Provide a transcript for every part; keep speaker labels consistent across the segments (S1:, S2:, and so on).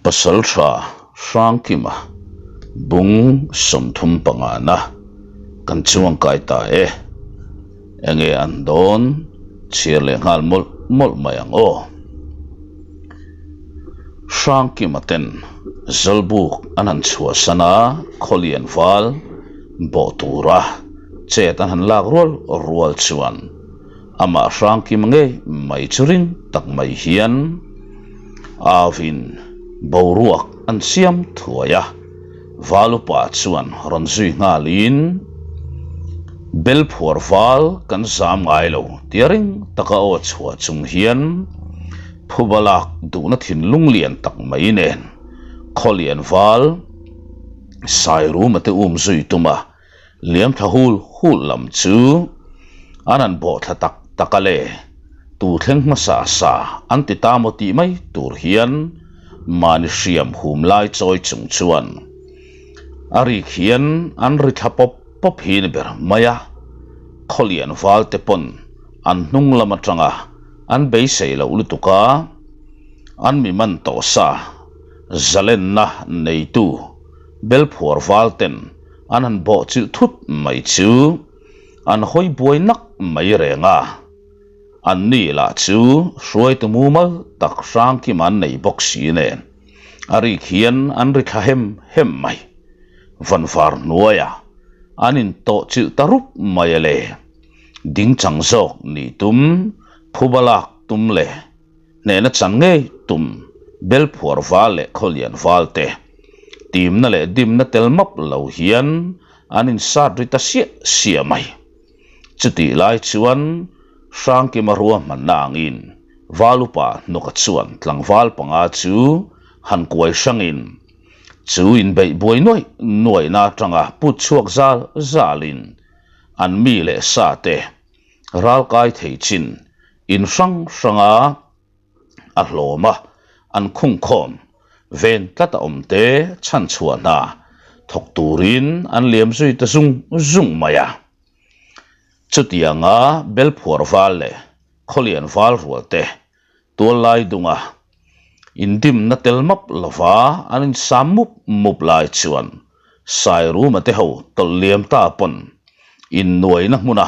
S1: Pasaltha Hrangkima bung 35 na kan chuangkai ta e. Enge an dawn chhiar leh nghal mawlh mawlh mai ang aw. Hrangkima ten Zawlbuk an han chhuahsan a, Khawlian val bawh tura chet an han lak rual rual chuan amah Hrangkima ngei mai chu ring tak mai hian Auvin boruak an siam thuai a, Valupa chuan rawn zui nghalin Belphuar val kan zam ngai lo tia ring taka aw chhuah chung hian phuba lak duhna thinlung lian tak mai nen Khawlian val Sairuma te um zui tum a, Liam tha hul hul lam chu an han bawh thla tak tak a le, tu thleng hmasa sa an ti ta maw tih mai tur hian mahni hriam hum lai chawi chung chuan a rik hian an ri thla pawp pawp hi ni ber mai a, Khawlian val te pawn an hnung lam atanga an beisei loh lutuk a, an mi man tawh sa zalenna neitu Belphuar val ten an han bawh chilh thut mai chu an hawi buai nak mai reng a, an ni lah chu hruaitu mumal tak hrangkim an nei bawk si nen a rik hian an ri thla hem hem mai. Vanvar hnuaiah an intawh chilh ta rup mai a le, ding chang zawk nih tum, phuba lak tum leh Hnehna chang ngei tum Belphuar val leh Khawlian val te timna leh dimna tel map lo hian an insat ri ta siah siah mai. Chutih lai chuan Hrangkima ruahmanna angin Valupa hnawka chuan tlangval panga chu han kuai hrangin chu inbeih buai nuaih nuaihna atanga put chhuak zal zalin an mi leh sa te Ralkai thei chin in hrang hranga a hlawm a, an khungkhawm ven tlat a awm te chhan chhuah hna thawk turin an liam zui ta zung zung mai a. Chutianga Belphuar val leh Khawlian val rual te tuallai dunga indimna tel map lova an insam mup mup lai chuan Sairuma te ho tawlh liam ta pawn innuaina hmuna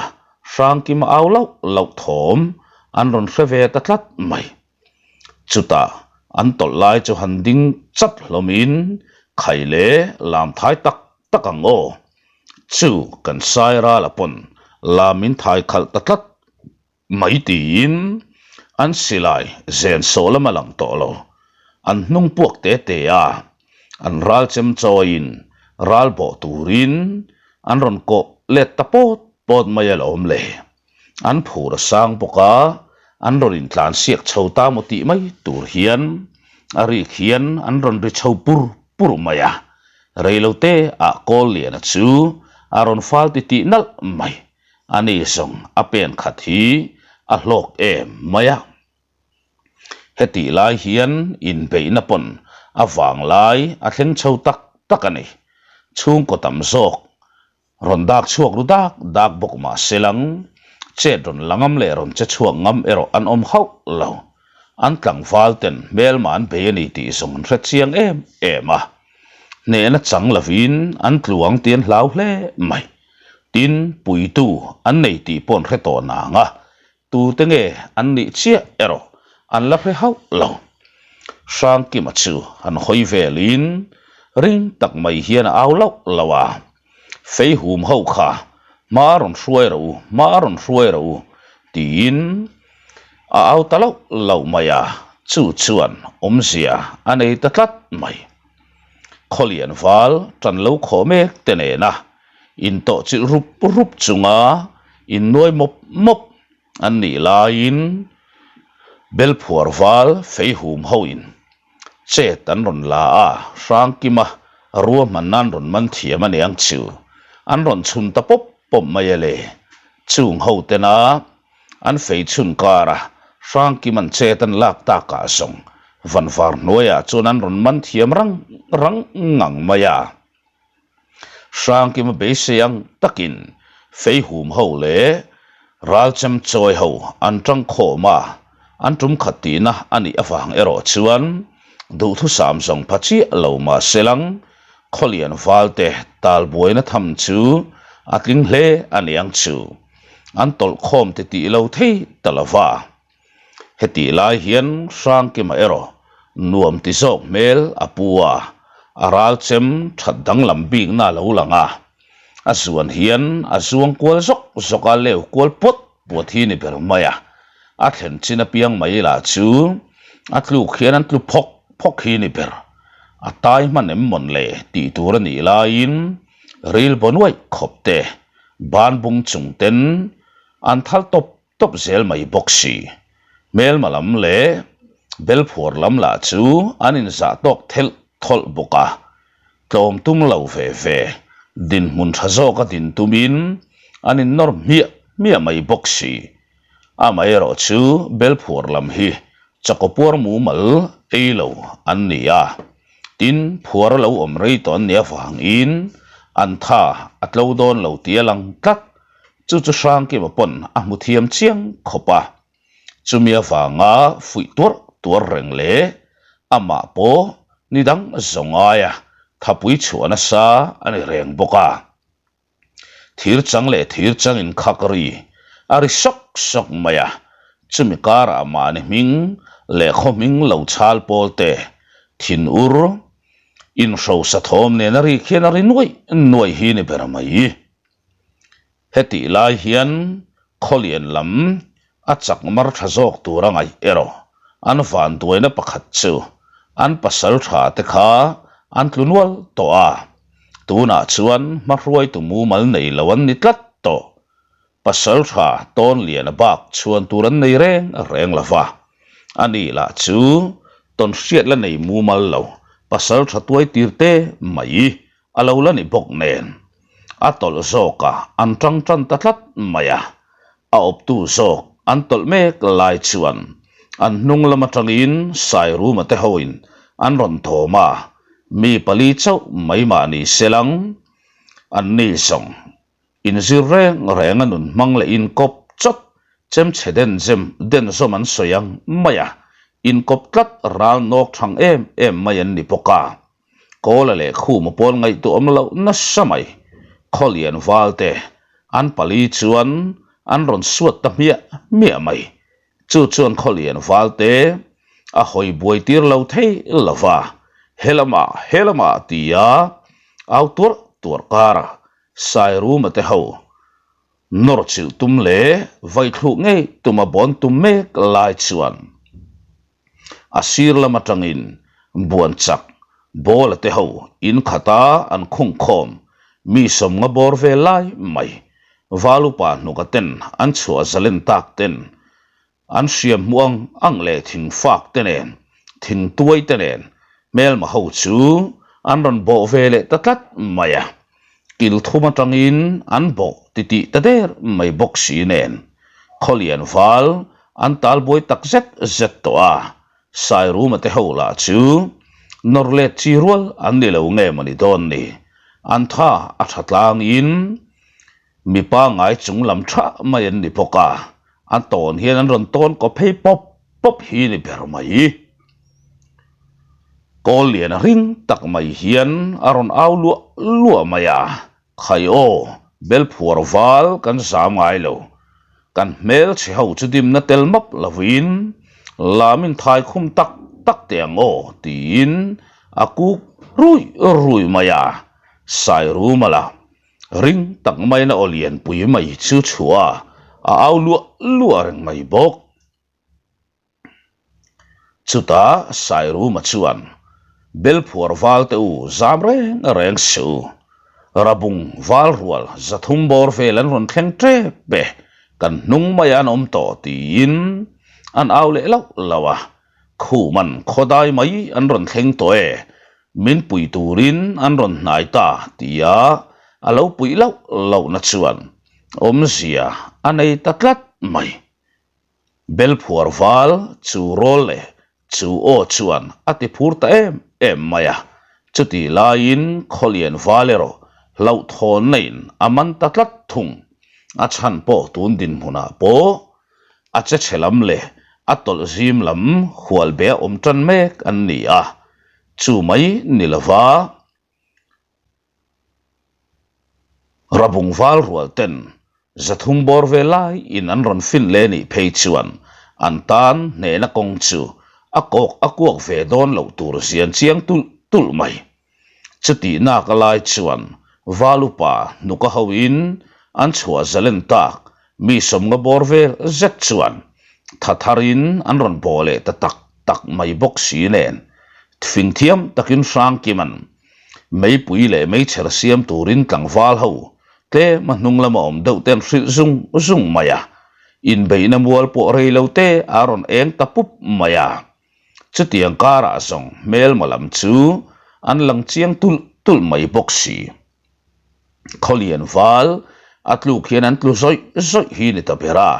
S1: Hrangkima au lauh lauh thawm an rawn hre ve ta tlat mai. Chutah an tawlh lai chu han ding chat hlawmin khai leh lam thai tak tak ang aw. Chu kan Sairala pawn lam in thai khalh ta tlat Mai tiin an silai zen sawh lam a lang tawh lo. An hnung puak te te a, an ral chem chawiin ral bawh turin an rawn kawh let ta pawt pawt mai alawm le. An phur a sang bawk a, an rawn intlan siak chho ta maw tih mai tur hian a rik hian an rawn ri chho pur pur mai a. Reilote ah Kawlliana chu a rawn fal titih nalh mai. A ni zawng a pen khat hi a hlawk em mai a. Hetih lai hian inbeihna pawn a vang lai a thleng chho tak tak a ni. Chhungkaw tam zawk rawn dak chhuak ru dak dak bawk mah se lang, chet rawn la ngam leh rawn che chhuak ngam erawh an awm hauh lo. An tlangval ten hmelma an bei a ni tih zawng an hre chiang em em a. Hnehna chang lovin an tluang tih an hlau hle mai. Tin, puitu an nei tih pawh an hre tawh nang a, tute nge an nih chiah erawh an la hre hauh lo. Hrangkima chu han hawi velin ring tak mai hian a au lauh lauh a, Fei hum ho kha hma rawn hruai rawh u, hma rawn hruai rawh u, tiin a au ta lauh lauh mai a, chu chuan awmzia a nei ta tlat mai. Khawlian val tan lo khawh mek te nena intawh chilh rup rup chunga innuai mawp mawp an nih laiin Belphuar val fei hum hoin chet an rawn la a, Hrangkima ruahman nan rawn man thiam a niang chu an rawn chhun ta pawp pawp mai a le. Chung ho tena An fei chhun kara Hrangkim an chet an lak takah zawng vanvar hnuaiah chuan an rawn man thiam rang rang ngang mai a. Hrangkima beisei ang takin fei hum ho leh ralchem chawi ho an tang khawm a, an tum khat tihna a nih avang erawh chuan. Duhthusam zawng pha chiah lo mah se lang, Khawlian valte tal buaina tham chu a tling hle a niang chu. An tawlh khawm ti tih lo thei ta lo va. Hetih lai hian Hrangkima erawh nuam ti zawk hmel a pu a, a ral chem that danglam bikna a lo lang a. A zuan hian a zuang kual zawk zawk a, leu kual puat puat hi ni ber mai a. A thlen chin apiang mai lah chu a tluk hian an tlu phawk phawk hi ni ber. A tai hman em mawn le tih tur a nih laiin ril baw nuaih khawp te, ban bung chung ten an thal tawp tawp zel mai bawk si. Hmelma lam leh belphuar lam lah chu an inzah tawk thelh thawlh bawk a, tlawm tum lo ve ve, dinhmun tha zawka din tumin an innawr hmiah hmiah mai bawk si. Amaherawh chu belphuar lam hi chakawpuar mumal ei lo an ni a, tin phuar a lo awm rei tawh an nih avangin an tha a tlo dawn lo tih a lang tlat. Chu chu Hrangkima pawn a hmu thiam chiang khawp a, chumi avanga fuih tuarh tuarh reng leh amah pawh ni dang zawng aia thapui chhuah nasa a ni reng bawk a. Thir chang leh thir chang inkhak ri a ri sawk sawk mai a, chumi karah mahni hming leh khaw hming lo chhal pawl te thinur inhrosa thawm nen a rik hian a ri nuaih nuaih hi ni ber mai. Hetih lai hian khawlian lam a chak mar tha zawk tur a ngaih erawh an vanduaina pakhat chu an pasal tha te kha an tlu nual tawh a, tunah chuan hmahruaitu mumal nei lo an ni tlat tawh. Pasal tha tawn lian a bak chhuan tur an nei reng reng lo va, ani lah chu tawn hriat la nei mumal lo pasal tha tuai tir te mai A lo la ni bawk nen, a tawlh zawkah an tang tan ta tlat mai a, a awptu zawk an tawlh mek lai chuan an hnung lam atangin Sairuma te hoin an rawn thawm a, mi pali chauh mai mah ni se lang, anni zawng inzir reng reng a nun hmang leh inkawp chawt chemchhe den zem den zawm an sawi ang mai a, inkawp tlat ral nawk thang em em mai an ni bawk a. Kawla leh Khuma pawn ngaihtuah awm loh nasa mai. Khawlian val te an pali chuan an rawn suat ta hmiah hmiah mai. Chu chuan Khawlian val te a hawi buai tir lo thei lo va, he lamah he lamah tia au tuarh tuarh karah Sairuma te ho nawr chilh tum leh vaithluk ngei tuma bawn tum mek lai chuan A sir lam atangin buan chak bawla te ho in khata an khung khawm mi sawmnga bawr vel lai mai Valupa hnuka ten an chhuah zalen tak ten an hriam hmuh ang ang leh thing fak te nen thing tuai te nen hmelma ho chu an rawn bawh ve leh ta tlat mai a. Kil thum atangin an bawh titih ta der mai bawk si nen Khawlian val an tal buai tak zet zet tawh a, Sairuma te ho lah chu nawr let chi rual an ni lo nge mawni dawn ni, an tha a tha tlangin mi pangngai chung lam tha mai an ni bawk a, an tawn hian an rawn tawn kaw phei pawp pawp hi ni ber mai. Kawl lian ring tak mai hian a rawn au luah luah mai a, Khai aw, Belphuar val kan zam ngai lo. Kan hmelchhe ho chu dimna tel map lovin lamin thai khum tak tak teh ang aw tiin a kuk rui rui mai a, Sairuma lah ring tak maiin a aw lianpui mai chu chhuah a, a au luah luah reng mai bawk. Chutah Sairuma chuan, Belphuar valte u zam reng reng suh u. Rabung val rual zathum bawr vel an rawn thleng tep e, kan hnung maiah an awm tawh tiin an au leh lauh lauh a. Khuman khawdai mai an rawn thleng tawh e, min pui turin an rawn hnai ta tia a lo puih lauh lauhna chuan awmzia a nei ta tlat mai. Belphuar val chu rawl leh chu aw chuan a ti phur ta em em mai a, chutih laiin Khawlian val erawh hlauhthawnna in a man ta tlat thung. A chhan pawh tun dinhmunah pawh a che chhe lam leh a tawlh zim lam hual be a awm tan mek an ni a. Chu mai ni lova Rabung val rual ten zathum bawr ve lai in an rawn fin leh nih phei chuan an tan hnehna kawng chu a kawk a kuak ve dawn loh tur zian chiang tulh tulh mai. Chutih nak a lai chuan val upa hnuka ho in an chhuah zalen tak mi sawmnga bawr vel zet chuan tha thar in an rawn bawh leh ta tak tak mai bawk si nen fing thiam takin Hrangkima'n meipui leh meichher siam turin tlangval ho tlem a hnung lama awm deuh te an hrilh zung zung mai a, inbeihna mual pawh rei lo te a rawn eng ta pup mai a. Chutiang karah zawng hmelma lam chu an lang chiang tulh tulh mai bawk si. Khawlian val a tluk hian an tlu zawih zawih hi ni ta ber a,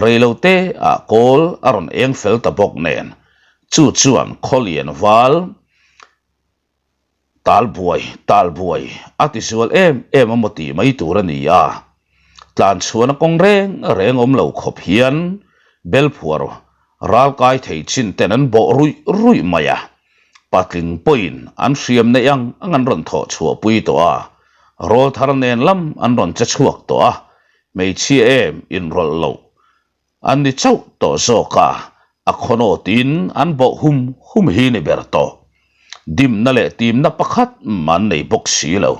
S1: reilote ah kawl a rawn eng fel ta bawk nen chu chuan Khawlian val Tal buai, tal buai, a ti sual em em a maw tih mai tur a ni a. Tlan chhuahna kawng reng reng awm lo khawp hian Belphuar ral kai thei chin ten an bawh ruih ruih mai a. Patling pawhin an hriam neih ang ang an rawn thawh chhuah pui tawh a, rawlthar nen lam an rawn che chhuak tawh a, hmeichhia em inrawlh loh An ni chauh tawh zawk a, a khawnawtin an bawh hum hum hi ni ber tawh. Dimna leh timna pakhat mah an nei bawk si lo.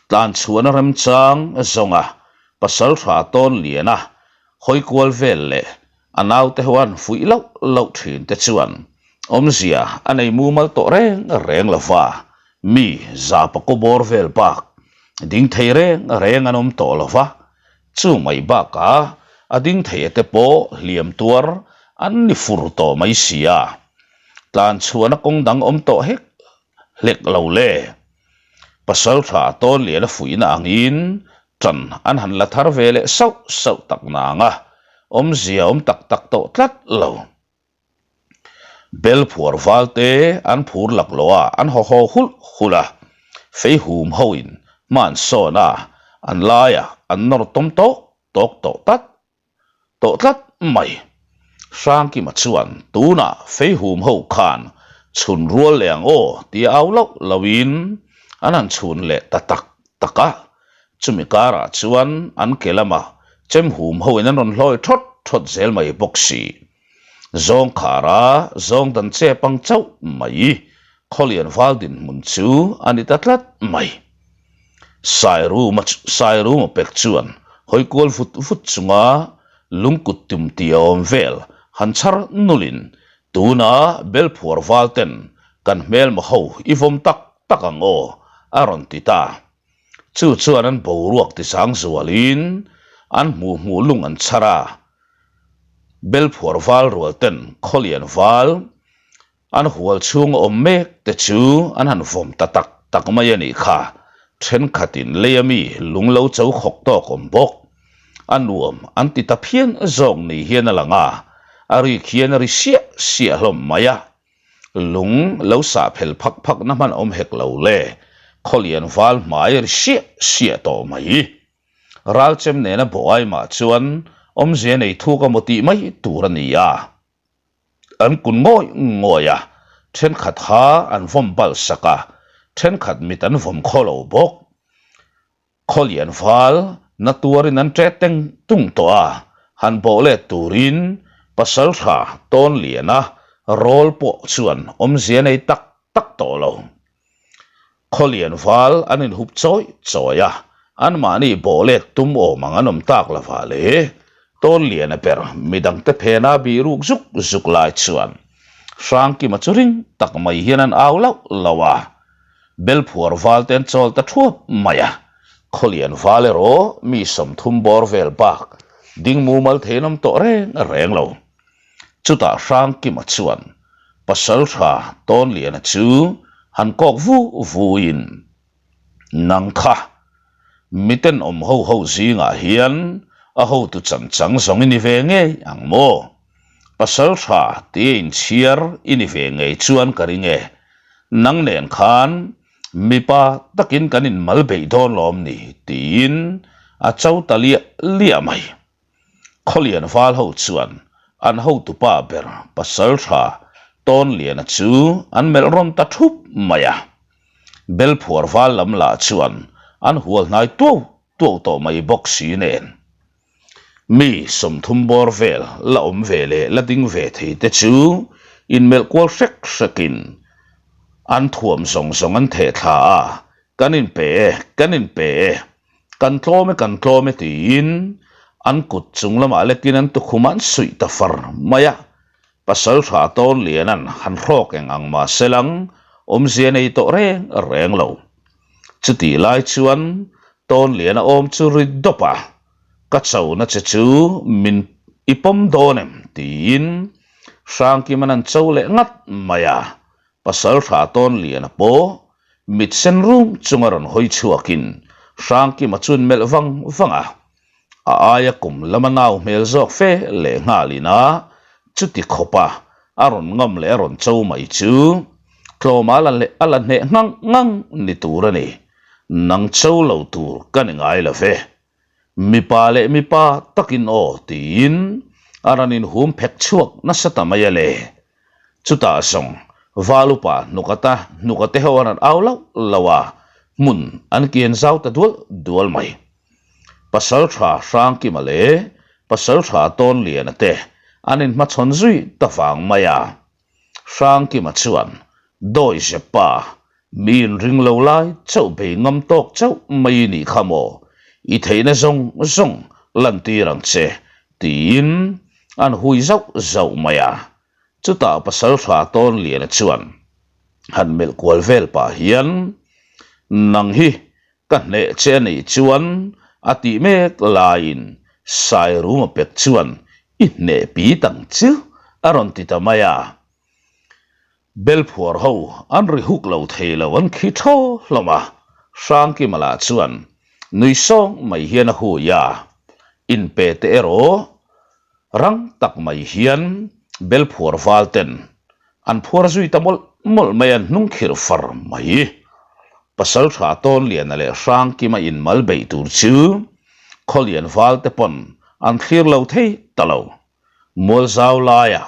S1: Tlanchhuahna remchang zawnga pasaltha tawn liana hawi kual vel leh a naute ho an fuih loh loh thin te chuan awmzia a nei mumal tawh reng reng lo va, mi zapa kaw bawr vel bak ding thei reng reng an awm tawh lo va, Chu mai bakah a ding thei te pawh hliam tuar an ni fur tawh mai si a, tlan chhuahna kawng dang awm tawh hek hlek lo le. Pasaltha Tawnliana fuihna angin ṭan an han la thar ve leh sauh sauh tak nang a, awmzia awm tak tak tawh tlat lo. Bel phuar val te an phur laklawh a, an haw haw hulh hulh a, fei hum ho in hma an sawn a, an laiah an nawr tawm tawk tawk tawh tlat tawh tlat mai. Hrangkima chuan tunah fei hum ho khan chhun rual leh ang aw tia au loh lohin an han chhun leh ta tak tak a, chumi karah chuan an ke lamah chem hum ho in an rawn hlawi thawt thawt zel mai bawk si. Zawng khara zawng dan chep ang chauh mai Khawlian val dinhmun chu a ni ta tlat mai. Sairuma Sairuma pek chuan hawi kual vut vut chunga lungkut tum tih a awm vel han chhar nulin tuna Belphuar val ten kan hmelma ho i vawm tak tak ang aw a rawn ti ta. Chu chuan an boruak tisang zualin an hmuh hmuh lung an chhar a. Belphuar val rual ten Khawlian val an hual chhung a awm mek te chu an han vawm ta tak tak mai a nih kha. Thenkhatin lei ami lung lo cho khawk tawk awm bawk. A nuam an ti ta phian zawk ni hian a lang a, a rik hian a ri siah siah hlawm mai a. Lung lo sah phel phak phak na hman awm hek lo le, Khawlian val hmai a ri siah siah tawh mai. Ralchem nena bawh ai mah chuan awmzia nei thuk a maw tih mai tur a ni a. An kun ngawih ngawih a, thenkhat ha an vawm bal sak a, thenkhat mit an vawm khaw lo bawk. Khawlian val na tuarin an ṭe teng tung tawh a, han bawh let turin Pasalṭha Tawnliana rawl pawh chuan awmzia nei tak tak tawh lo. Khawlian val an inhup chawi chawi a, anmahni bawh let tum awm ang an awm tak lovah le Tawnliana ber midangte phena bih ruk zuk zuk lai chuan Hrangkima chu ring tak mai hian an au lauh lauh a, Belphuar val te an chawl ta thuap mai a, Khawlian val erawh mi 30 bawr vel bak ding mumal thei an awm tawh reng reng lo. Chutah Hrangkima chuan Pasaltha Tawnliana chu han kawk vu vuin, Nang kha, miten awm ho ho zingah hian a hotu chan chang zawng i ni ve ngei ang maw? Pasaltha tia inchhiar i ni ve ngei chuan ka ring e. Nang nen khan mipa takin kan inmal beih dawn lawm ni? tiin a cho ta liah liah mai. Khawlian val ho chuan an hotupa ber Pasaltha. Tawnliana chu an melh rawn ta thup mai a. Belphuar val lam lah chuan an hual hnai tuau tuau tawh mai bawk si nen. Mi 30 bawr vel la awm ve leh la ding ve thei te chu inmelh kual hrek hrekin an thuam zawng zawng an theh thla a, Kan inpe e, kan inpe e, kan tlawm e, kan tlawm e tiin an kut chung lamah lekin an tukhum an suih ta far mai a. Pasaltha Tawnliana'n han hrawk eng ang mah se lang awmzia nei tawh reng reng lo. Chutih lai chuan Tawnliana awm chu ri dawp a, Ka chona che chu min i pawm dawn em? tiin Hrangkima'n an cho leh ngat mai a. Pasaltha Tawnliana pawh mit sen rum chunga rawn hawi chhuakin Hrangkima chuan melh vang vang a. A aia kum lama nau hmel zawk fe leh nghalin a, chuti khawpa a rawn ngam leh a rawn cho mai chu tlawma la leh a la hneh ngang ngang ni tur a ni. Nang cho lo tur ka ni ngai lo ve. Mipa leh mipa takin aw tiin a rawn inhum phek chhuak nasa ta mai a le. Chutah zawng Valupa hnukata hnukate ho an rawn au lauh lauh a, hmun an kian zau ta dual dual mai. Pasaltha Hrangkima leh Pasaltha Tawnliana te an inhmachhawn zui ta vang mai a. Hrangkima chuan Dawi Zeppa, mi inring lo lai chauh bei ngam tawk chauh mai i nih kha maw? I theihna zawng zawng lantir ang che, tiin an hui zauh zauh mai a. Chutah Pasaltha Tawnliana chuan han melh kual vel pah hian, Nang hi Ka hneh che a nih chuan a tih mek laiin Sairuma pek chuan i hneh pit ang chu a rawn ti ta mai a. Belphuar ho an ri huk lo thei lo an khi thaw hlawm a, Hrangkima lah chuan nui sawng mai hian a hui a, inpe te erawh rang tak mai hian Belphuar val ten an phuar zui ta mawlh mawlh mai a, hnung khirh far mai. Pasaltha Tawnliana leh Hrangkima inmal beih tur chu Khawlian val te pawn an thlir lo thei ta lo. Mualzau laia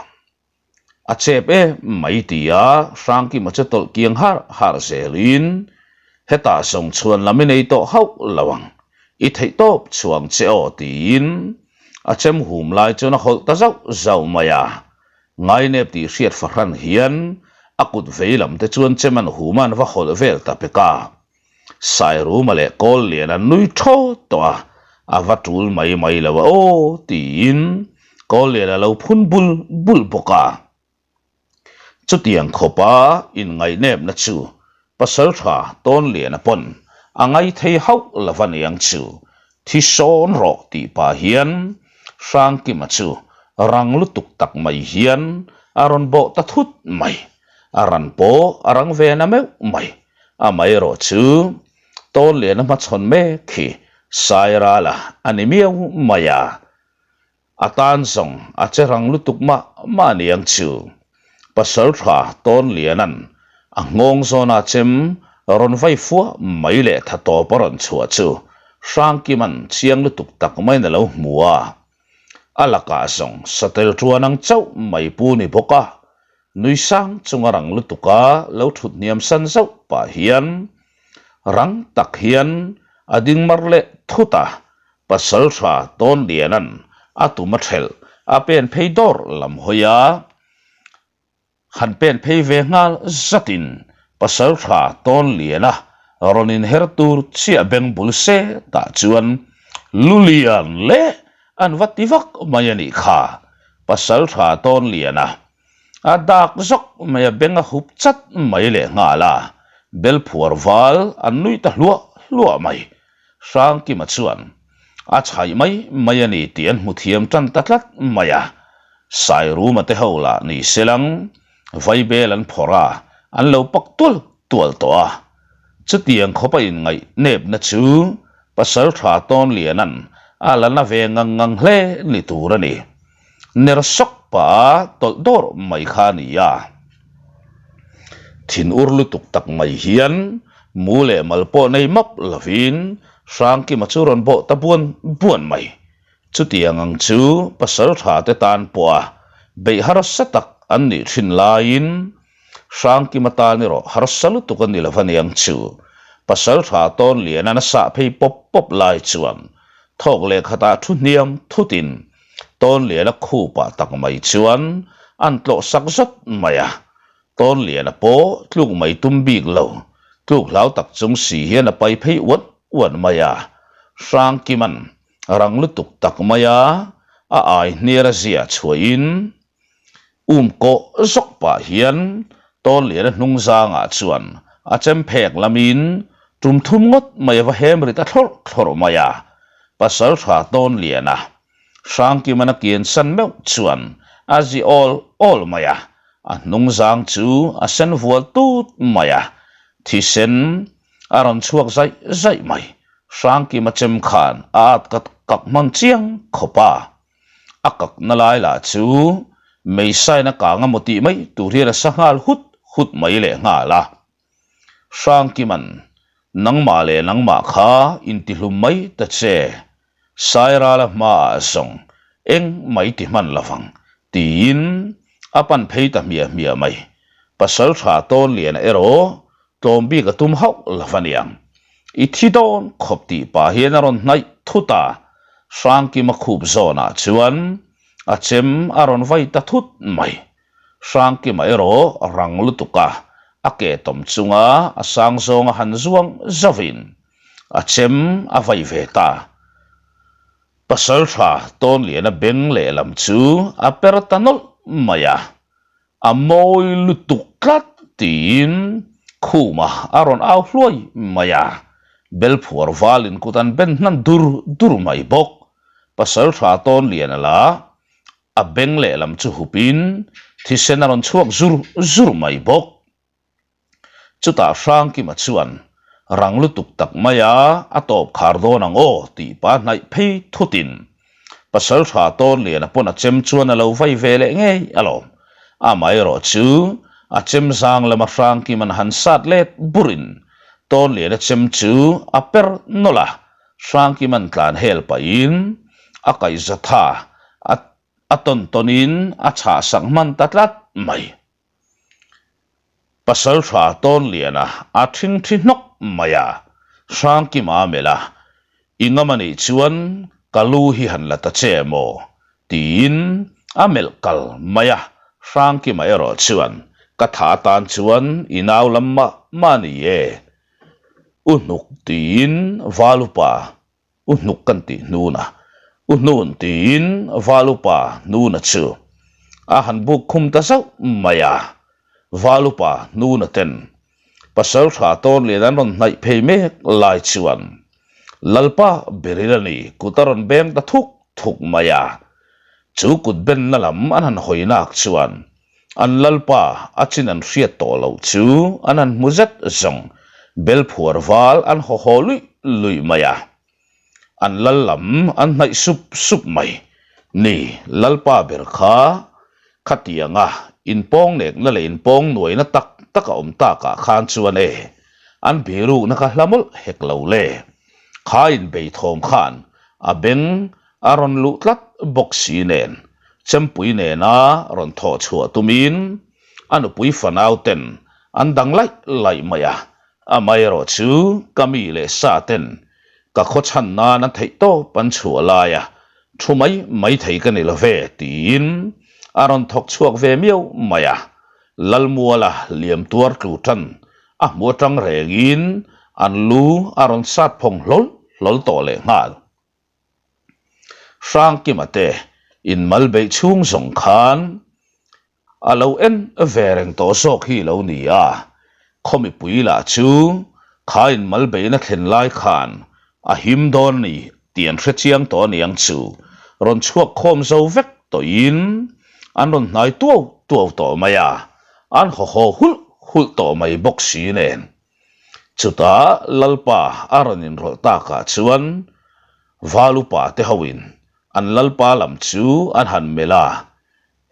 S1: a chep em mai tia Hrangkima chu tawlh kiang har har zelin hetah zawng chhuan lam i nei tawh hauh lo ang, i theih tawp chhuang che aw tiin a chem hum lai chuan a hawlh ta zauh zauh mai a. Ngainep tih hriat fahran hian a kut vei lam te chuan chem an hum a an va hawlh vel ta pek a. Sairuma leh Kawllian an nui thaw tawh a, a va tul mai mai lo a aw tiin Kawllian a lo phun bul bul bawk a. Chutiang khawpa inngaihnepna chu Pasaltha Tawnliana pawn a ngai thei hauh lo va niang chu, thi sawn rawh tih pah hian Hrangkima chu rang lutuk tak mai hian a rawn bawh ta thut mai. A ran pawh a rang ve na meuh mai. Amaherawh chu Tawnliana hmachhawn mek hi Sairala a ni miau mai a. A tan zawng a che rang lutuk mah mah aniang chu. Pasaltha Tawnliana'n a nghawng zawna chem rawn vai fuah mai leh tha tawp a rawn chhuah chu Hrangkima'n chiang lutuk tak maiin a lo hmu a. A lakah zawng satel tuan ang chauh mai pu ni bawk a, nui sang chunga rang lutuka lo thut hniam san zauh pah hian rang tak hian a ding mar leh thut a, Pasaltha Tawnliana'n a tum a thelh a pen phei dawr lam hawi a, han pen phei ve nghal zatin Pasaltha Tawnliana rawn inher tur chiah beng bul se tah chuan Lulian leh an va ti vak mai a nih kha, Pasaltha Tawnliana a dak zawk mai a beng a hup chat mai leh nghal a, Belphuar val an nui ta hluah hluah mai. Hrangkima chuan a chhaih mai mai a ni tih an hmu thiam tan ta tlat mai a, Sairuma te ho lah ni selang vaibel an phawrh a, an lo pak tual tual tawh a. Chutiang khawpa inngaih nepna chu Pasaltha Tawnliana'n a la na ve ngang ngang hle ni tur a ni. Ner sawk pah a tawlh dawr mai kha a ni a. Thin ur lutuk tak mai hian mu leh mal pawh nei map lovin Hrangkima chu rawn bawh ta buan buan mai. Chutiang ang chu pasal tha te tan pawh a beih harsa tak an nih thin laiin Hrangkima tan erawh harsa lutuk a ni lo aniang chu. Pasaltha Tawnliana'n a sah phei pawp pawp lai chuan thawk leh khatah thu hniam thutin Tawnliana khupah tak mai chuan an tlawh sak zat mai a. Tawnliana pawh tluk mai tum bik lo, tluk hlau tak chung si hian a pai phei uat uat mai a. Hrangkima'n rang lutuk tak maia a ai hniar a zia chhuahin Um kawh zawk pah hian Tawnliana hnung zangah chuan a chem phek lamin tum thum ngawt mai a va hem ri ta thlawrh thlawrh mai a. Pasaltha Tawnliana Hrangkimana kian san meuh chuan a zi awl awl mai a, a hnung zang chu a sen vual tut mai a, thisen a rawn chhuak zaih zaih mai. Hrangkima chem khan a at kak kak hman chiang khawp a. A kakna lai lah chu meisain a kang emaw tih mai tur hian a sa nghal hut hut mai leh nghal a. Hrangkiman, Nangmah leh nangmah kha intihlum mai ta che, Sairala hmaah zawng eng mai ti hman lovang, tiin a pan phei ta hmiah hmiah mai. Pasaltha Tawnliana erawh tlawm bik a tum hauh lo va niang. I thi dawn khawp tih pah hian a rawn hnaih thut a, Hrangkima khup zawnah chuan a chem a rawn vai ta thut mai. Hrangkima erawh rang lutuk a, a ke tawm chunga a sang zawnga han zuang zauhin a chem a vai ve ta. Pasaltha Tawnliana beng lehlam chu a per ta nawlh mai a, A mawi lutuk tlat tiin Khuma a rawn au hluai mai a, Belphuar valin kut an ben hnan dur dur mai bawk. Pasaltha Tawnliana lah a beng lehlam chu hupin thisen a rawn chhuak zur zur mai bawk. Chutah Hrangkima chuan rang lutuk tak maia a tawp khar dawn ang aw tih pa hnaih phei thutin Pasaltha Tawnliana pawn a chem chuan a lo vai ve leh ngei alawm. Amaherawh chu a chem zang lama Hrangkima'n han sat let burin Tawnliana chem chu a per nawlh a, Hrangkima'n tlan hel pahin a kaihzatha a tawn tawnin a chhahsak hman ta tlat mai. Pasaltha Tawnliana a thingthi hnawk mai a, Hrangkima a melh a, I ngam a nih chuan ka lu hi han la ta che maw? tiin a melh kal mai a, Hrangkima erawh chuan ka tha atan chuan i nau lam mah mah a ni e, U hnuk tiin Valupa U hnuk kan tih hnuna, U hnun tiin Val upa hnuna chu a han buk khum ta zauh mai a. Val upa hnuna ten Pasaltha Tawnlian an rawn hnaih phei mek lai chuan Lalpa berin a ni kut a rawn beng ta thuk thuk mai a. Chu kut benna lam an han hawi nak chuan An lalpa a chin an hriat tawh loh chu an han hmu zet zawng belphuar val an haw haw luih luih mai a. An lal lam an hnaih sup sup mai. Ni, lalpa ber kha khatianga inpawng nekna leh inpawng nuaina tak tak a awm takah khan chuan e, an birukna kha hla mawlh hek lo le. Kha inbeithawm khan a beng A rawn luh tlat bawk si nen, Chempui nena rawn thawh chhuah tumin a nupui fanau ten an dang laih laih mai a, amaherawh chu ka mi leh sa ten ka khaw chhan nan an theih tawp an chhuah lai a, thu mai mai thei ka ni lo ve tiin a rawn thawk chhuak ve miau mai a, Lalmuala liam tuar tlu tan a hmu atang rengin an lu a rawn sat phawng hlawl hlawl tawh lehnghal. Hrangkima te inmal beih chhung zawng khan a lo en ve reng tawh zawk hi lo ni a, khaw mipui lah chu kha inmal beihna thlen lai khan a him dawn a ni tih an hre chiang tawh aniang chu rawn chhuak khawm zo vek tawhin an rawn hnai tuau tuau tawh mai a, an haw haw hulh hulh tawh mai bawk si nen. Chutah Lalpa a rawn inrawlh takah chuan Val upa te hoin an Lalpa lam chu an han melh a,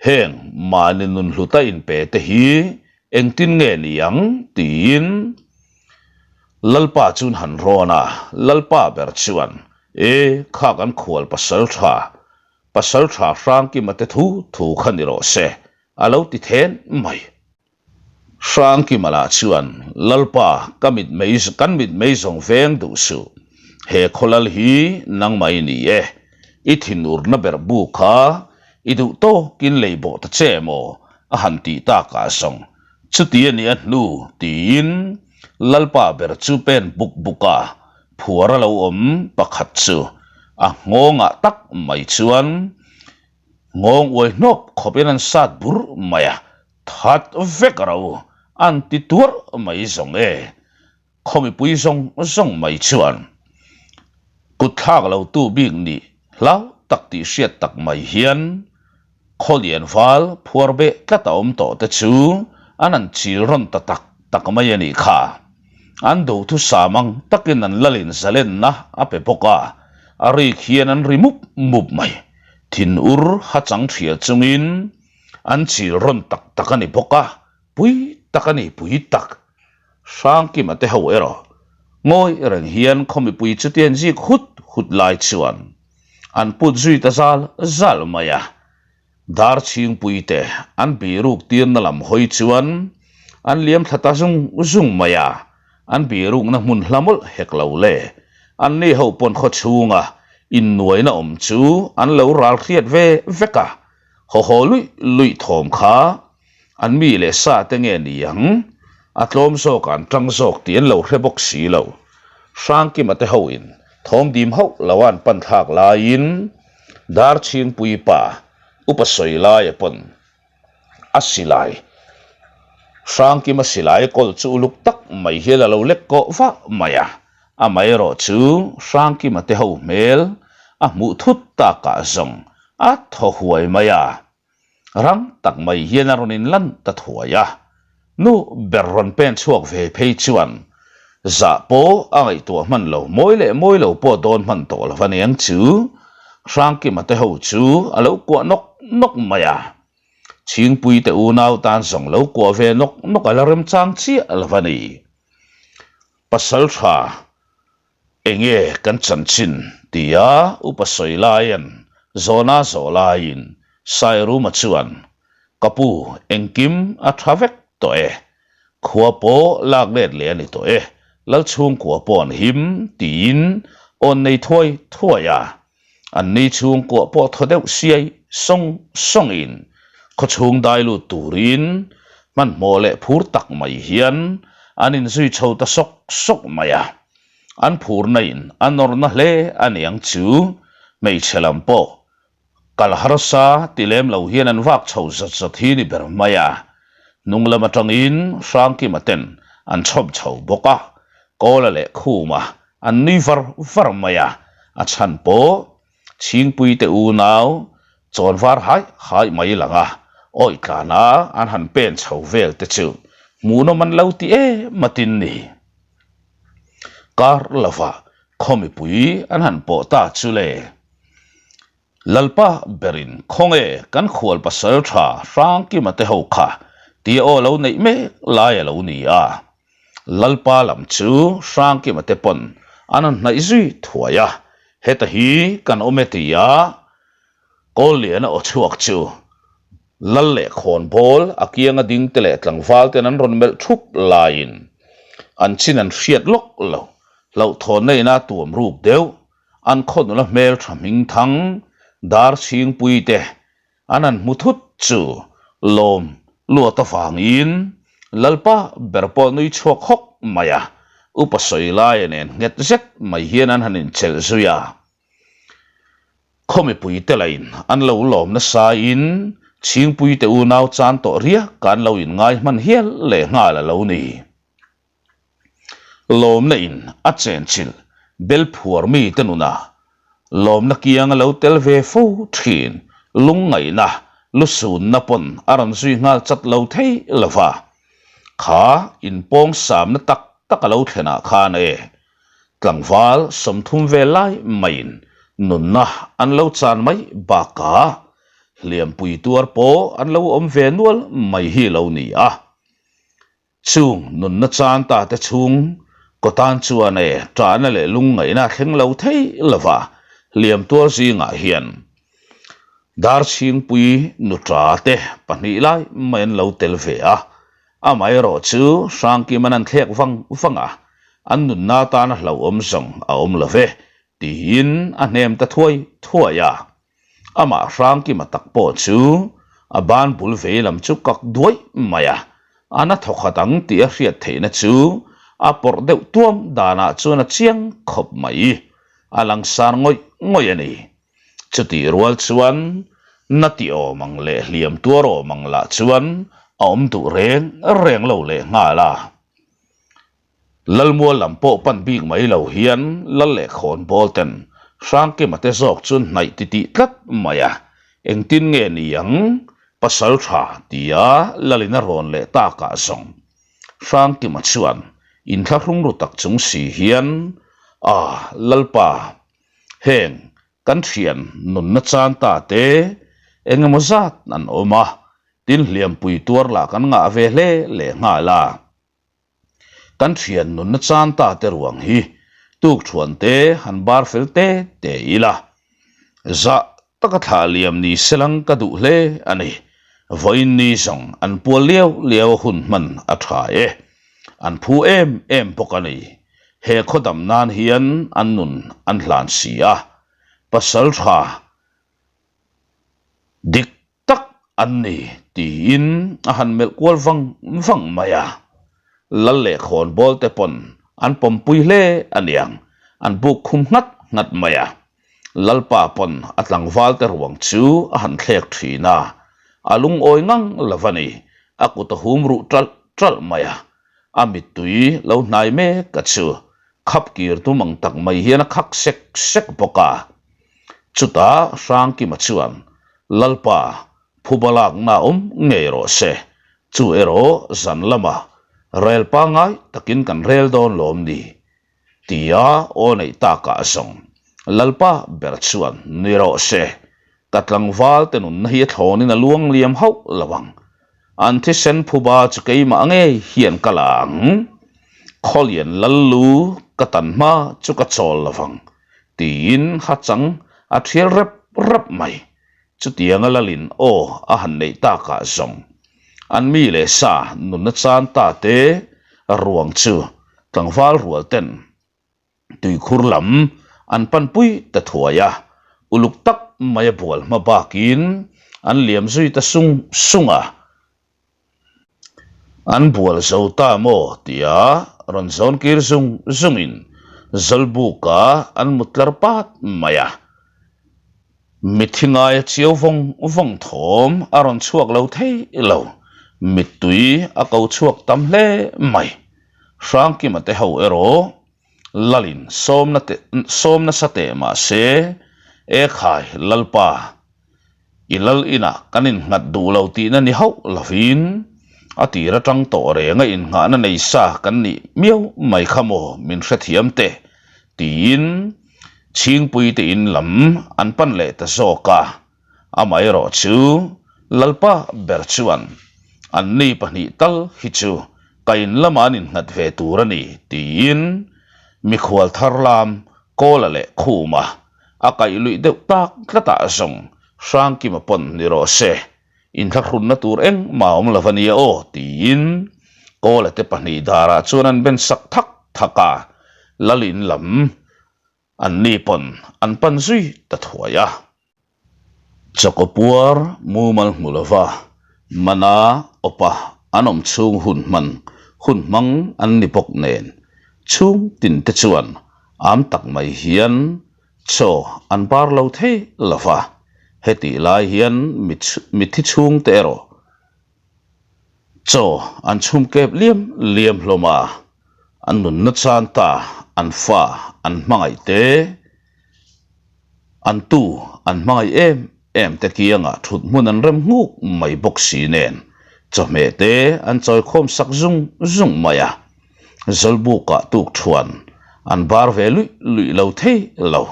S1: Heng mahni nun hluta inpe te hi engtin nge ni ang? tiin Lalpa chu an han rawn a, Lalpa ber chuan, E, kha kan khual pasal tha, pasal tha Hrangkima te thu thu kha ni rawh se. a lo ti then mai. Hrangkima lah chuan, Lalpa, ka mit mei, kan mit mei zawng veng duh suh. He khawlal hi nangmah i ni e. I thinurna ber bu kha i duh tawkin lei bawh ta che maw? a han tih takah zawng chuti a nih a hnu tiin Lalpa ber chu pen buk buk a, phuar a lo awm pakhat chu a nghawngah tak mai chuan nghawng uai hnawp khawpin an sat bur mai a, that vek ro an ti tuarh mai zawng e. Khaw mipui zawng zawng mai chuan kut thlak lo tu bik nih hlau tak tih hriat tak mai hian khaw lian val phuar beh tlat a awm tawh te chu an han chil rawn ta tak tak mai a nih kha. An duhthusam ang takin an lalin zalenna a pe bawk a, a rik hian an ri mup mup mai. Thinur ha chang thial chungin an chil rawn tak tak a ni bawk a, pui tak a ni pui tak. Hrangkima te ho erawh ngawi reng hian khaw mipui chuti an zik hut hut lai chuan an put zui ta zal zal mai a. Dar chhingpui te an biruk tirna lam hawi chuan an liam thla ta zung zung mai a, an birukna hmun hla mawlh hek lo le. Anni ho pawn khaw chhunga innuaina awm chu an lo ral hriat ve vek a, haw haw luih luih thawm kha An mi leh sa te nge ni ang? A tlawm zawk an tang zawk tih an lo hre bawk si lo. Hrangkima te hoin thawm dim hauh lo an pan thlak laiin Darchhingpui pa upa sawi laia pawn a silai Hrangkima silai kawl chu uluk tak mai hian a lo lek kawh vah mai a, amaherawh chu Hrangkima te ho hmel a hmuh thut takah zawng a thaw huai mai a. Rang tak mai hian a rawn inlan ta thuai a, nu ber rawn pen chhuak ve phei chuan zah pawh a ngaihtuah hman lo, mawi leh mawi lo pawh dawn hman tawh lo aniang chu Hrangkima te ho chu a lo kuah nawk nawk mai a, Chhingpui te unau tan zawng lo kuah ve nawk nawk a la remchang chiah lo a ni. Pasaltha Enge kan chanchin? tia upa sawi laiin zawhna zawh laiin Sairuma chuan, Ka pu, engkim a tha vek tawh e. Khua pawh lak let leh a ni tawh e, Lalchhungkua pawh an him, tiin awn nei thuai thuai a. Anni chhungkua pawh thaw deuh siai sawng sawngin khawchhung dai lut turin hmanhmawh leh phur tak mai hian an inzui chho ta sawk sawk mai a. An phurna in a nawrna hle a niang chu hmeichhe lam pawh kal harsa ti lem lo hian an vak chho zawt zawt hi ni ber mai a. Hnung lam atangin Hrangkima ten an chhawm chho bawk a, Kawla leh Khuma An nui var var mai a, a chhan pawh Chhingpui te unau chawn var haih haih mai lang a, awih tlana an han pen chho vel te chu hmuhnawm an lo ti em a tin ni. Kar lova khaw mipui an han pawh ta chu le. Lalpa berin khawnge kan khual pasal tha Hrangkima te ho kha tia aw lo neih mek lai a lo ni a. Lalpa lam chu Hrangkima te pawn an han hnaih zui thuai a, heta hi kan awm e tia Kawlliana aw chhuak chu Lal leh khawnbawl a kianga ding te leh tlangval ten an rawn melh thup laiin an chin an hriat lawk lo, hlauhthawnna ina tuam ruk deuh An khaw nula hmel tha hming thang dar chhingpui te an han hmu thut chu lawm luat avangin Lalpa ber pawh nui chhuak hawk mai a, upa sawi laia nen nghet zet mai hian an han inchelh zui a. Khaw mipui te lain an lo lawm nasain Chhingpui te unau chan tawh riak an lo inngai hman hial lehnghal a lo ni. Lawmna in a chenchilh bel phuar mi te nunah lawmna kiang a lo tel ve fo thin, lungngaihna lusunna pawn a rawn zui nghal chat lo thei lo va, kha inpawng samna tak tak a lo thlenah khan e tlangval 30 vel lai maiin nunna an lo chan mai bakah hliampui tuar pawh an lo awm ve nual mai hi lo ni a. Chung nunna chan ta te chhung kaw tan chuan e ṭahna leh lungngaihna a thleng lo thei lo va, hliam tuar zingah hian. Darchhingpui nuṭa te pahnih lai mai an lo tel ve a, amaherawh chu Hrangkima'n an thlek vang vang a, an nunna atana hlauhawm zawng a awm lo ve tiin a hnem ta thuai thuai a. Amah Hrangkima tak pawh chu a ban bul vei lam chu kak duai mai a, a na thawkhat ang tih a hriat theihna chu a pawrh deuh tuam danah chuan a chiang khawp mai, a langsar ngawih ngawih a ni. Chutih rual chuan na ti awm ang leh hliam tuar awm ang lah chuan a awm duh reng reng lo leh nghal a. Lalmual lam pawh pan bik mai lo hian Lal leh Khawnbawl ten Hrangkima te zawk chu hnaih titih tlat mai a, engtin nge ni ang pasal tha tia Lalin a rawn leh takah zawng Hrangkima chuan inthlahrung ru tak chung si hian a Lalpa Heng kan thian nunna chan ta te eng emaw zat an awm a, tin hliampui tuar lah kan ngah ve hle leh nghal a. Kan thian nunna chan ta te ruang hi tukthuan te han bar fel te te ila. Zah taka thlah liam ni selang ka duh hle a ni. Vawiin ni zawng an pual liau liau a hun hman a tha e. An phu em em bawk a ni. He khaw dam nan hian an nun an hlan si a. Pasal tha dik tak an ni tiin a han melh kual vang vang mai a. Lal leh khawnbawl te pawn an pawmpui hle a niang, an buk khum nghat nghat mai a. Lalpa pawn a tlangval te ruang chu a han thlek thin a, a lungawi ngang lo a ni, a kut a hum ruh ṭalh ṭalh mai a. A mittui lo hnai mek a chu khap kir tum ang tak mai hian a khak sek sek bawk a. Chutah Hrangkima chuan, Lalpa, phuba lakna awm ngei rawh se, chu erawh zan lamah rel pangngai takin kan rel dawn lawm ni? Tia aw neih takah zawng Lalpa ber chuan nui rawh se, ka tlangval te nunna hi a thlawnin a luang liam hauh lo ang. An thisen phuba chu keimah ngei hian ka la ang. Khawlian lal lu ka tan hma chu ka chawl lo vang, tiin hachang a thial rep rep mai. Chutianga lalin aw a han neih takah zawng an mi leh sa nunna chan ta te ruang chu tlangval rual ten tuikhur lam an panpui ta thuai a, uluk tak mai a bual hma bakin an liam zui ta sung sung a. An bual zo ta maw tia rawn zawn kir zung zungin Zawlbuka an mut tlar pat mai a. Mitthi ngaia chiau vawng vawng thawm a rawn chhuak lo thei lo, mittui a ko chhuak tam hle mai. Hrangkima te ho erawh Lalin sawmna teh sawm nasa teh mah se, Ekhai Lalpa, I lal inah kan innghat duh lo tihna ni hauh lovin a tir atang tawh renga innghahna nei sa kan nih miau mai kha maw min hrethiam teh tiin Chhingpuite in lam an pan leh ta zawk a, amaherawh chu Lalpa ber chuan anni pahnih tal hi chu ka in lamah an innghat ve tur a ni tiin mikhual thar lam Kawla leh Khuma A kaih luih deuh tak tlatah zawng Hrangkima pawn ni rawh se, inthlahrunna tur engmah a awm lo a nia aw tiin Kawla te pahnih darah chuan an ben sak thak thak a, Lalin lam anni pawn an pan zui ta thuai a. Chawkaw puar mumal hmu lova mana awpa an awm chhung hun hman hun hmang an ni bawk nen chhung tin te chuan am tak mai hian chaw an bar lo thei lova, hetih lai hian mitthi chhung te erawh Chaw an chhum kep liam liam hlawm a, an nunna chan ta, an fa an hmangaih te, an tu an hmangaih em em te kiangah thut hmun an rem nghuk mai bawk si nen chawhmeh te an chawi khawm sak zung zung mai a, Zawlbukah tukthuan an bar ve luih luih lo thei lo.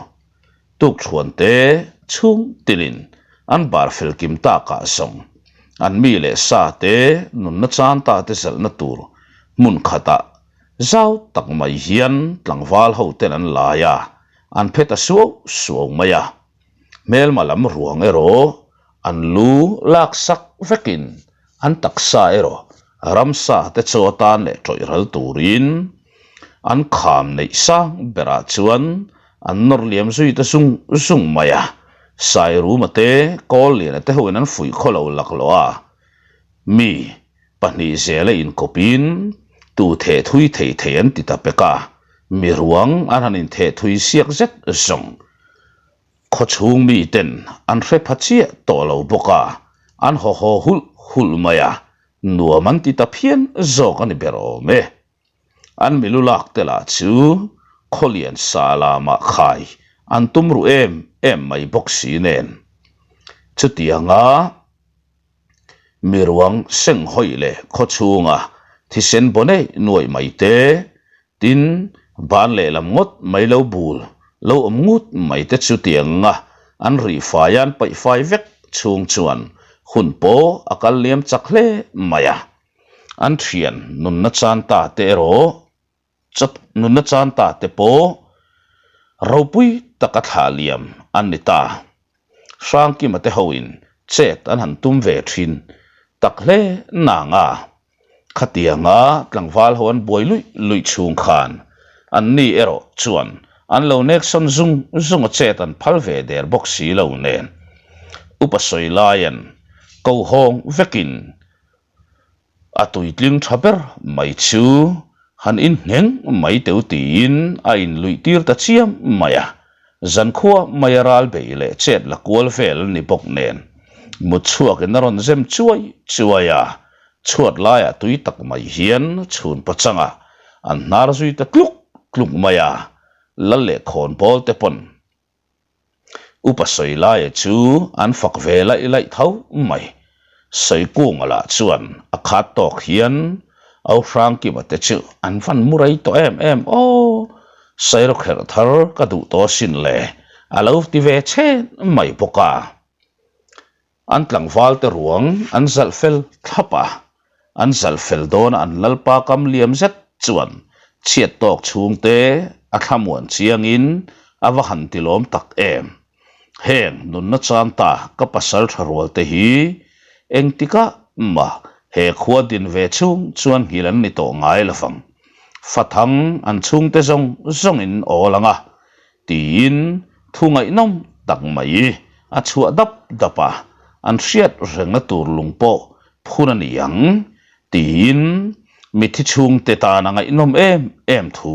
S1: Tukchhuan te chhung tinin an bar fel kim takah zawng an mi leh sa te nunna chan ta te zalhna tur hmun khatah zau tak mai hian tlangval ho ten an lai a, an phe ta suau suau mai a. Hmelma lam ruang erawh. An lu laksak vekin an taksa erawh ramsa te chaw atan leh tawih ral turin an kham neih sang berah chuan an nawr liam zui ta zung zung mai a. Sairuma te Kawlliana te hoin an fuih khaw lo laklawh a, mi pahnih zela inkawpin tu theh thui thei thei an ti ta pek a, mi ruang an han intheh thui siak zet zawng. Khawchhung miten an hre pha chiah tawh lo bawk a, an haw haw hulh hulh mai a, nuam an ti ta phian zawk a ni ber awm e. An milu lak te lah chu khawlian sa lamah khai an tum ruh em em mai bawk si nen. Chutianga miruang senghawi leh khawchhunga thisen baw nei nuaih mai te Tin, ban lehlam ngawt mai lo bul lo awm ngut mai te chu tianga an rih fai a an paih fai vek chhung chuan hun pawh a kal liam chak hle mai a. An thian nunna chan ta te erawh nunna chan ta te pawh ropui taka thlah liam an ni ta. Hrangkima te hoin chet an han tum ve thin tak hle nang a. Khatianga tlangval ho an buai luih luih chhung khan an ni erawh chuan an lo nek sawn zung zung a chet an phal ve der bawk si lo nen. Upa sawi laiin ko hawng vekin A tuitling tha ber mai chu han inhneng mai teu tiin a inluih tir ta chiam mai a, zankhua maia ral bei leh chet la kual vel a ni bawk nen mut chhuakin a rawn zem chuai chuai a, chhuat laiah tui tak mai hian chhun pachangah an hnar zui ta tluk tluk mai a, lal leh khawnbawl te pawn Upa Sawilaia chu an fak ve laih laih tho mai. Sawikunga lah chuan a khat tawk hian Au Hrangkima te chu an van mu rei tawh em em aw, Sairawkherh thar ka duh tawh asin le a lo ti ve chhen mai bawk a. An tlangval te ruang an zalh fel thlap a, an zalh fel dawn a an lalpa kam liam zet chuan chhiat tawk chhungte a thlamuan chiangin a va han ti lawm tak em. Heng nunna chang ta ka pasal tha rual te hi engtikah mah he khua din ve chhung chuan nghilh an ni tawh ngai lovang. Fathang an chhungte zawng zawngin awl ang a, Tiin thu ngaihnawm tak mai a chhuah dap dap a, an hriat rengna tur lung pawh phun a ni ang tiin mithi chhungte tan a ngaihnawm em em thu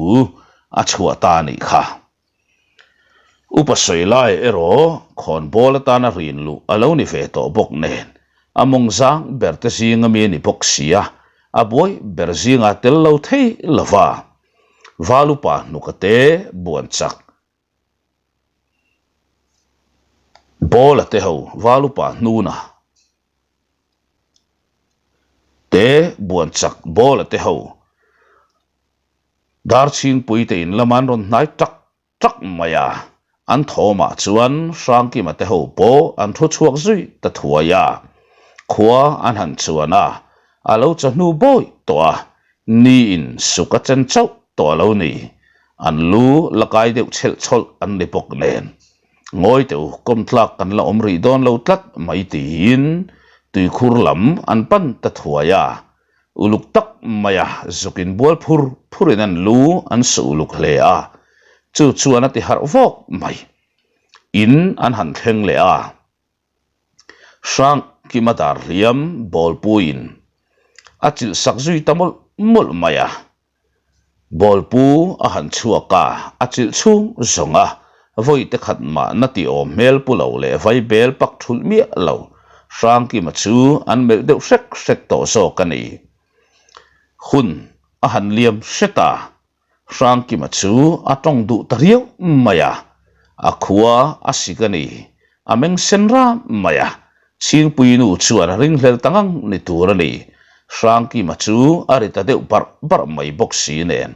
S1: a chhuah ta a nih kha. Upa sawi lai erawh khawnbawl atana rin luh a lo ni ve tawh bawk nen a mawng zang ber te zinga mi a ni bawk si a, a buai ber zingah tel lo thei lova. Valupa hnuka te buan chak Bawla te ho Valupa hnuna te buan chak Bawla te ho Darchhingpui te in lama an rawn hnai tak tak mai a, an thawmah chuan Hrangkima te ho pawh an thu chhuak zui ta thuai a, khua an han chuan a, a lo chawhnu bawi tawh a, niin suk a chen chauh tawh a lo ni, an lu la kai deuh chhelh chhawlh an ni bawk nen. Ngawi teh u, kawmtlak kan la awm rih dawn lo tlat mai tiin tuikhur lam an pan ta thuai a, Uluk tak maia zuk inbual phur phurin an lu an su uluk hle a, chu chuan a ti harh vawk mai. In an han thleng leh a, Hrangkima dar hliam bawlpuiin a chilh sak zui ta mawlh mawlh mai a. Bawlpu a han chhuak a, a chilh chhung zawng a, vawi te khat mah na ti awm hmel pu lo leh vai bel pak thulh miah lo, Hrangkima chu an melh deuh hrek hrek tawh zawk a ni. Hun a han liam hret a, Hrangkima chu a tawng duh ta riau mai a, a khua a sik a ni, a meng sen ram mai a, Chhingpui nu chuan a ringhlel ta ngang ni tur a ni. Hrangkima chu a ri ta deuh barh barh mai bawk si nen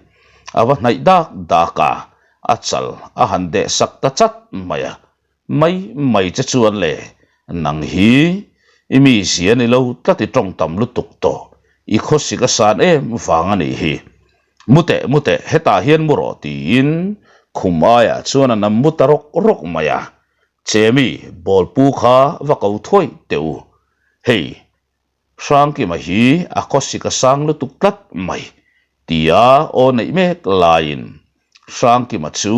S1: a va hnaih dak dak a, a chal a han deh sak ta chat mai a. Mai mai che chuan le, nang hi i mi zia ni lo tlat i tawng tam lutuk tawh, i khawsik a san em vang a nih hi. Mu teh mu teh, hetah hian mu rawh tiin khum aiah chuan a nam mu ta rawk rawk mai a. Chemi, Bawlpu kha va ko thuai teh u. Hei, Hrangkima hi a khawsik a sang lutuk tlat mai, tia aw neih mek laiin Hrangkima chu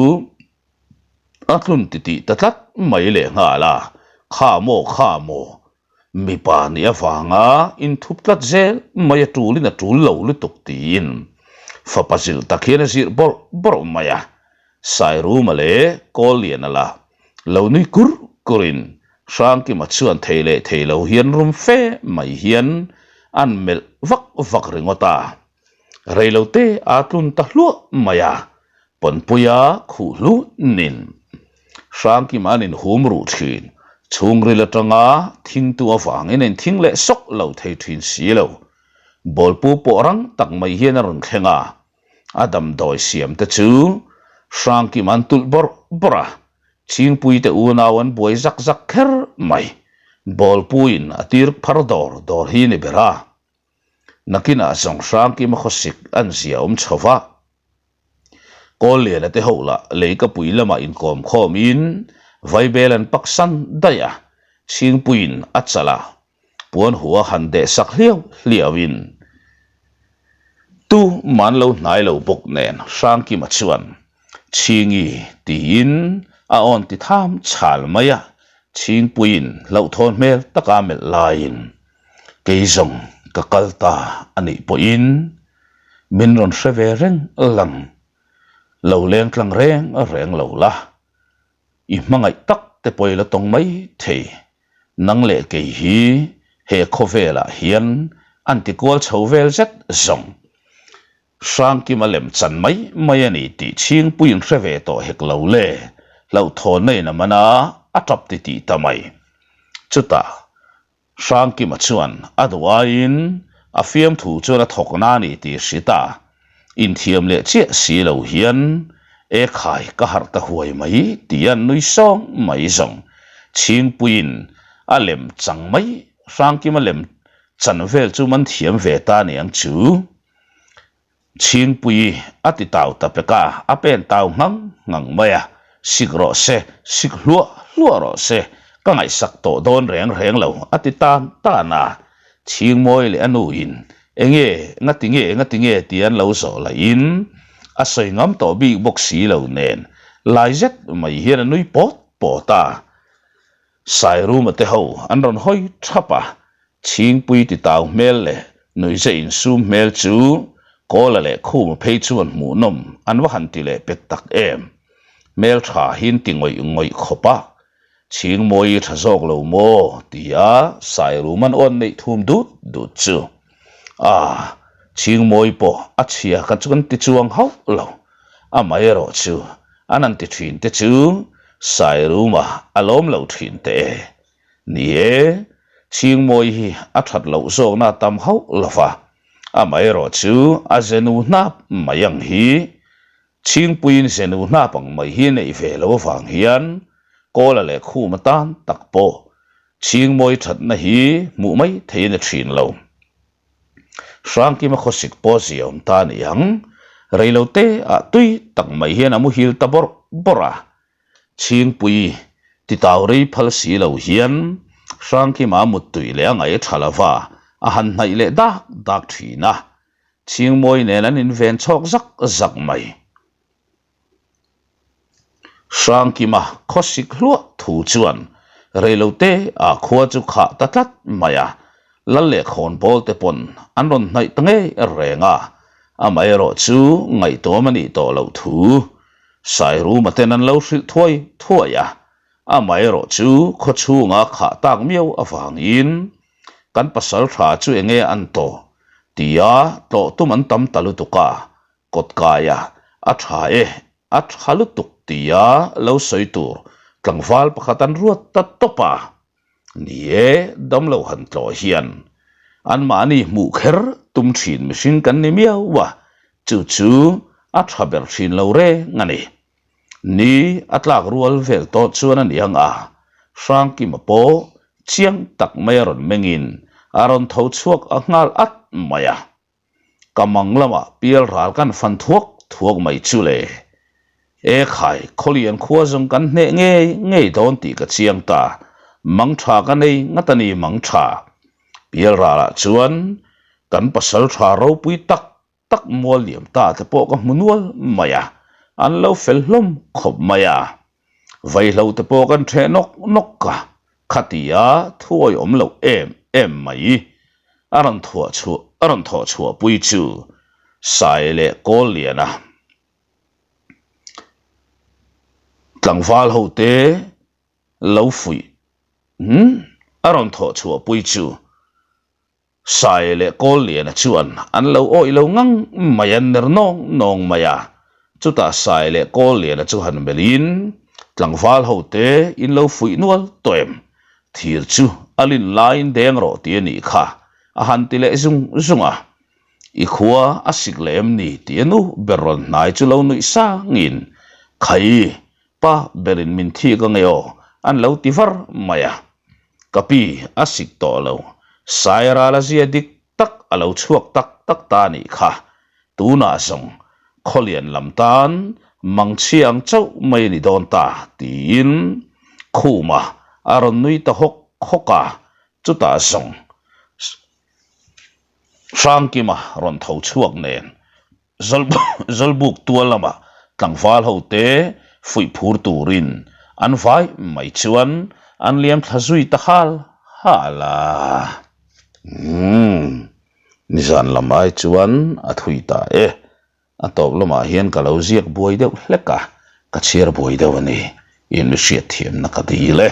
S1: a tlun titih ta tlat mai lehnghal a, Kha maw, kha maw, Mipa nih avanga inthup tlat zel mai a tulin a tul lo lutuk tiin fapa zilh tak hian a zirh bawrh bawrh mai a. Sairuma leh Kawlliana lah lo nui kur kurin Hrangkima chuan thei leh thei lo hian rum fe mai hian an melh vak vak ringawt a. Reilote aa tlun ta hluah mai a, Pawnpuia khuh hlunin Hrangkima an inhum ruh thin. Chhungril atanga thingtu avangin a inthing leh sawk lo thei thin si lo. Bawlpu pawh rang tak mai hian a rawn thleng a, a damdawi siam te chu Hrangkima an tulh bawrh bawrh a, Chhingpuite unau an buai zak zak kher mai. Bawlpuin a tir phar dawr dawr hi ni ber a. Nakinah zawng Hrangkima khawsik an zia awm chho va. Kawlliana te ho lah leikapui lamah inkawm khawmin vaibel an pak san daih a, Chhingpuiin a chalh a, puan hu a han deh sak hliau hliauin tu man lo hnai lo bawk nen Hrangkima chuan Chhingi tiin a awn ti tham chhal mai a, Chhingpuiin hlauhthawn hmel taka melh laiin Kei zawng ka kal ta a nih pawhin min rawn hre ve reng lang, lo leng tlang reng reng lo la, i hmangaih tak te pawh i la tawng mai thei, nang leh kei hi he khawvelah hian an ti kual chho vel zet zawng. Hrangkima lem chan mai mai a ni tih chhingpuiin hre ve tawh hek lo le, hlauhthawnna in a man a, a tap ti tih ta mai. Chutah Hrangkima chuan a duh aiin a fiamthu chuan a thawk na a ni tih hri ta. Inthiam leh chiah si lo hian e khai ka harh ta huai mai tih an nui sawng mai zawng. Chhingpuiin a lem chang mai Hrangkima lem chan vel chu man thiam ve ta niang chu. Chhingpui a ti tau ta pek a, a pen tau nghang nghang mai a, sik rawh se, sik hluah hluah rawh se, ka ngaihsak tawh dawn reng reng lo a ti tan tan a. Chhingmawi leh a nuin enge ngati nge ngati nge tih an lo zawh lahin a sawi ngam tawh bik bawk si lo nen lai zet mai hian a nui pawt pawt a. Sairuma te ho an rawn hawi thap a, Chhingpui ti tau hmel leh nuihze insum hmel chu Kawla leh Khuma phei chuan hmuhnawm an va han ti leh pek tak em. Hmel tha hi an ti ngawih ngawih khawp a, Chhingmawi tha zawk lo maw? tia Sairum an awn neih thum dut dut chu. A, Chhingmawi pawh a chhia kha chu kan ti chuang hauh lo. Amaherawh chu an han ti thin te chu Sairuma a lawm lo thin teh e. Ni e, Chhingmawi hi a that loh zawkna a tam hauh lo va, amaherawh chu a zenu hnap mai ang hi Chhingpuiin zenu hnap ang mai hi neih ve loh avang hian Kawla leh Khum atan tak pawh Chhingmawi thatna hi hmuh mai thei a ni thin lo. Hrangkima khawsik pawh zia awm ta a ni ang, reilote ah tui tak mai hian a muhil ta bawrh bawrh a, Chhingpui titau rei phal si lo hian Hrangkima muttui leh a ngaih tha lova a han hnaih leh dak dak thin a, Chhingmawi nen an inven chhawk zak zak mai. Hrangkima khawsik hluah thu chuan reilote ah khua chu khah ta tlat mai a, Lal leh khawnbawl te pawn an rawn hnaih ta ngei reng a, amaherawh chu ngaihtuam a nih tawh loh thu Sairuma ten an lo hrilh thuai thuai a, amaherawh chu khaw chhunga khah tak miau avangin kan pasal tha chu enge an tawh tia tlawh tum an tam ta lutuk a, kawt kaia a tha e, a tha lutuk tia lo sawi tur tlangval pakhat an ruat ta tawp a. Ni e, damlo han tlawh hian anmahni hmuh kher tum thin mihring kan ni miau a, chu chu a tha ber thin lo reng a ni. Ni a tlak rual vel tawh chuan a ni ang a, Hrangkima pawh chiang tak mai a rawn mengin a rawn tho chhuak a nghal at mai a. Ka mang lamah pial ral kan fan thuak thuak mai chu le. E khai, Khawlian khua zawng kan hneh ngei ngei dawn tih ka chiang ta. Mang tha ka nei ngat a ni mang tha. Pialralah chuan kan pasal tha ropui tak tak mual liam ta te pawh ka hmu nual mai a, an lo fel hlawm khawp mai a. Vaihlo te pawh kan ṭheh nawk nawk a, khatia thuawi awm loh em em mai a rawn thuah chhuah a rawn thawh chhuah pui chu Sai leh Kawlliana tlangval ho te lo fuih a rawn thawh chhuah pui chu Sai leh Kawlliana chuan an lo awih lo ngang mai a, ner nawng nawng mai a. Chutah Sai leh Kawlliana chu han melhin, Tlangval ho te in lo fuih nual tawh em? Thir chu a lin laiin deng rawh ti a nih kha, a han ti leh zung zung a. I khua a sik leh em ni? tih a nu ber rawn hnai chu lo nuih sangin, Khai, pa berin min thik ange aw, an lo ti var mai a. Ka pi a sik tawh lo. Sairal a zia dik tak a lo chhuak tak tak ta a nih kha. Tunah zawng Khawlian lam tan mangchhia ang chauh mai a ni dawn ta tiin Khuma a rawn nui ta hawk hawk a, chutah zawng Hrangkima rawn tho chhuak nen Zawlbuk tual lamah tlangval ho te fuih phur turin an vai mai chuan an liam thla zui ta hal hal a. Umm, nizan lam ai chuan a thui ta e. A tawp lamah hian ka lo ziak buai deuh hlek a, ka chhiar buai deuh a ni, in mi hriatthiamna ka dil e.